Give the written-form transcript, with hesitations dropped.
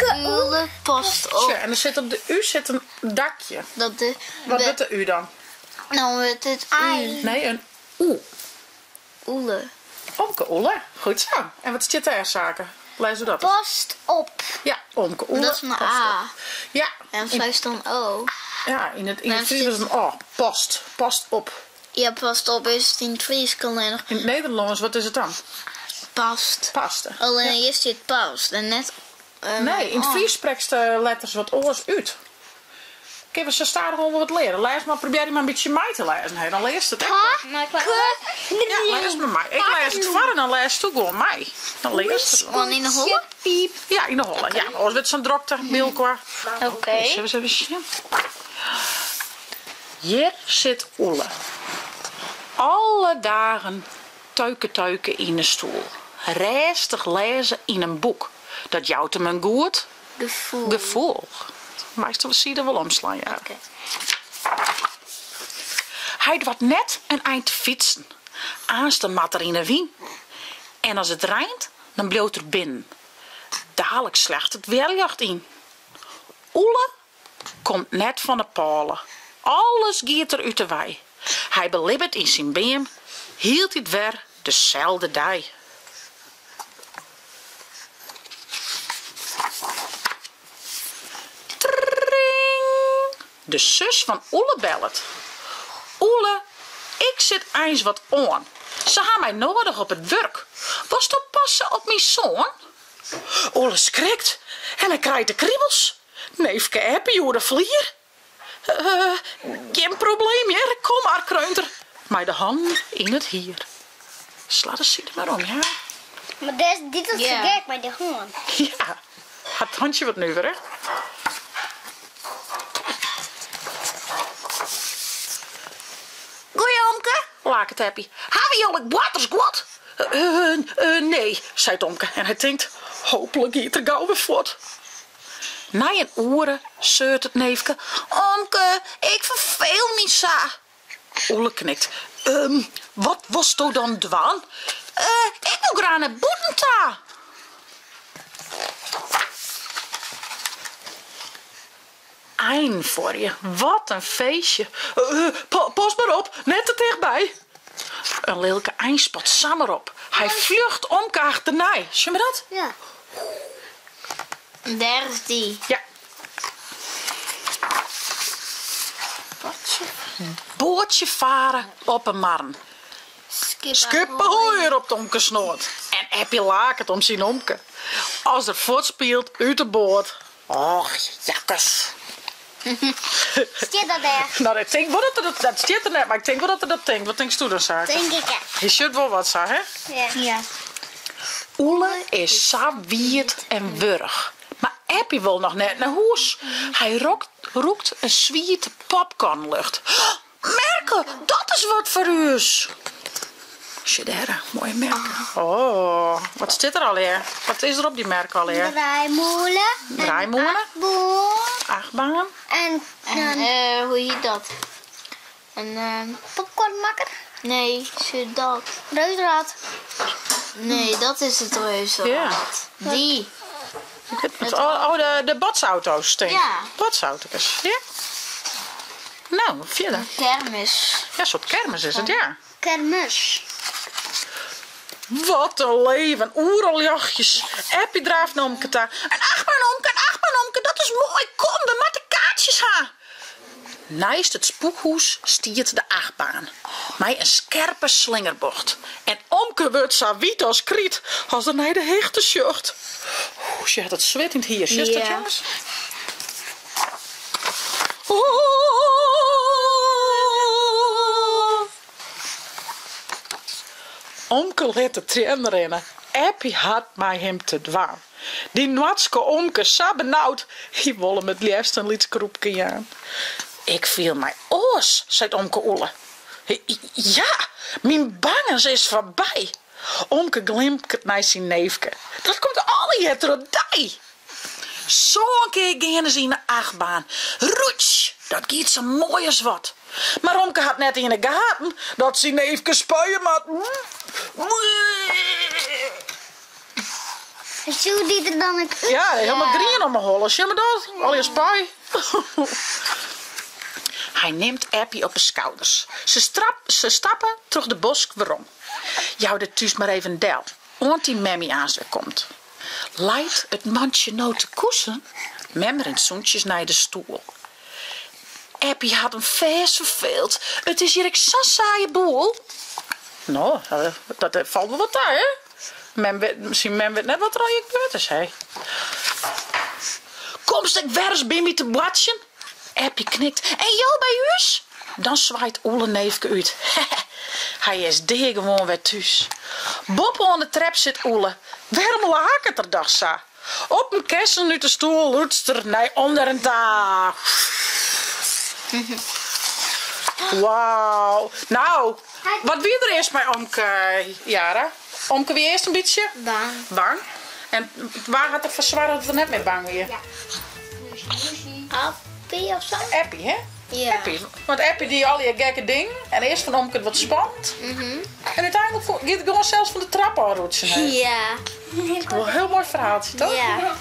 Omke Oele past op. Sjoch, en der sit op de U sit in dakje. Dat de, Wat wurdt de U dan? Dan wurdt it U. Nee, in Oe. Oele. Omke Oele, goed zo. En wat stiet dêr, Sake? Lês doe dat ris. Past op. Ja, omke Oele. Dat is een past A. op. Ja. En seist dan O. Ja, yn it, yn it Dan Frysk is it in O. Past. Past op. Ja, past op is it yn it Frysk allinnich. Yn it Nederlânsk, wat is it dan? Past. Past. Allinnich hjir stiet past en net. Nee, yn it Frysk sprekst de letters wat oars út. Kinne we sa stadichoan wol wat leare. Lês mar, probearje mar in bytsje mei te lêzen, hé, dan learst it ek wol. Ja, lês mar mei. Ik lês it foar en dan lêsto gewoan mei. Dan learst it wol. Gewoan yn 'e holle? Ja, yn 'e holle. Ja, oars wurdt it sa'n drokte by elkoar. Oké. Sille we ris even sjen. Hjir sit Oele. Alle dagen tuike-tuike yn 'e stoel. Rêstich lêze yn in boek. Dat jout him in goed Gefoel. Gefoel. Meist de side wol omslaan, ja. Oké. Hy doart net in ein te fytsen. Aansten moat er yn 'e wyn. En as it reint, dan bliuwt er binnen. Dalik slacht it wjerljocht yn. Oele komt net fan 'e pôle. Alles giet der út 'e wei. Hy belibbet yn syn beam hieltyd wer deselde dei. Tring! De sus fan Oele bellet. Oele, ik sit eins wat oan. Se ha my noadich op it wurk. Wolsto passe op myn soan? Oele skrikt en hy krijt de kribels. Neefke Eppie oer de flier. Gjin probleem hear, kom mar, kreunt er mei de hannen yn it hier. Sla de side mar om, ja. Mar dêr die dat sa gek mei dy hân. Ja, hat it hantsje wat nuver, hè? Goeie omke, laket Eppie. Hawwe jo ek boartersguod? Nee, seit omke en hy tinkt, hooplik giet er gau wer fuort. Nei in oere seurt it neefke, Omke, ik ferfeel my sa. Oele knikt, Ehm, wat wolsto dan dwaan? Eh, ik wol graach nei bûten ta. Ein foar je, wat in feestje. Pas mar op, net te tichtby. In lilke ein spat samar op. Hy fljocht omke achternei. Sjoch mar dat? Ja. Dêr is dy. Ja. Boatsje fare op 'e marren. Skip ahoy, ropt omke snoad. En Eppie laket om syn omke. As er fuortspielt út 'e boat. Och, jakkes. Stiet dat dêr? No, ik tink wol dat er dat, dat stiet der net, mar ik tink wol dat er dat tinkt. Wat tinkst do dan, Sake? Tink ik ek. Hy sjocht wol wat sa, hè? Ja. Ja. Oele is sa wiet en wurch. Mar Eppie wol noch net nei hûs. Hy rokt, rûkt in swiete popcornlucht. Merke, dat is wat foar ús! Sjoch dêr, moaie merke. Oh, wat stiet der allegear? Wat is der op dy merke allegear? Draaimûne. Draaimûne. Achtbaan. Achtbaan. En, en uh, hoe hjit dat? In uh, popcornmakker? Nee, sjoch dat. Reuzenrad. Nee, dat is it reuzenrad. Ja. Dy. Oh, oh de, de botsauto's, tink. Ja. Botsauto's, ja. No, fierder. Kermis. Ja, soart kermis is it, ja. Kermis. Wat in leven, oeral ljochtjes. Eppie draaft nei omke ta. In achtbaan, omke, in achtbaan, omke, dat is moai. Kom, we moatte kaartsjes ha. Neist it spûkhûs stiet de achtbaan, mei in skerpe slingerbocht. En omke wurdt sa wyt as kryt as er nei de hichte sjocht. Oeh, se hat it swit yn it hier. Sjochst dat, jonges? Omke lit de triennen rinne. Eppie hat mei him te dwaan. Dy Noardske omke, sa benaud, hy wol him it leafst in lyts krûpke jaan. Ik fiel my oars, seit omke Oele. Ja, myn bangens is foarby. Omke glimket nei syn neefke. Dat komt allegear troch dy! Sân kear geane se yn 'e achtbaan. Roetsj! Dat giet sa moai as wat. Mar omke hat net yn 'e gaten dat syn neefke spuie moat. Sjoe dy der dan ek út? Ja, helemaal grien om 'e holle. Sjoch mar dat, allegear spui. Hy nimt Eppie op 'e skouders. Se strap, se stappe troch de bosk werom. Jou dit thús mar even del, oant dyn memmie aanst wer komt. Leit it mantsje no te koesen? Mem rint súntsjes nei de stoel. Eppie hat him fêst ferfeeld. It is hjir ek sa'n saaie boel. No, dat falt wol wat ta, hè? Mem wit, syn mem wit net wat der allegear gebeurd is, hè? Komst ek wer ris by my te boartsjen? Eppie knikt. En jo by ús? Dan swaait Oele neefke út. Hy is deagewoan wer thús. Boppe oan de trep sit Oele. Wêrom laket er dochs sa? Op in kessen út de stoel lûtst er nei ûnderen ta. Wauw. Nou, wat wie der earst mei omke, Yara? Omke wie earst in bytsje? Bang. Bang. En wa hat derfoar soarge dat er net mear bang wie? Appie of sa? Appie, hè? Ja. Appie. Want Appie die allegear gekke dingen. En earst fûn omke it wat spannend. En úteinlik giet er gewoan sels fan de trap ôfrûtsen. Ja. Wol in hiel moai ferhaaltsje, toch? Ja.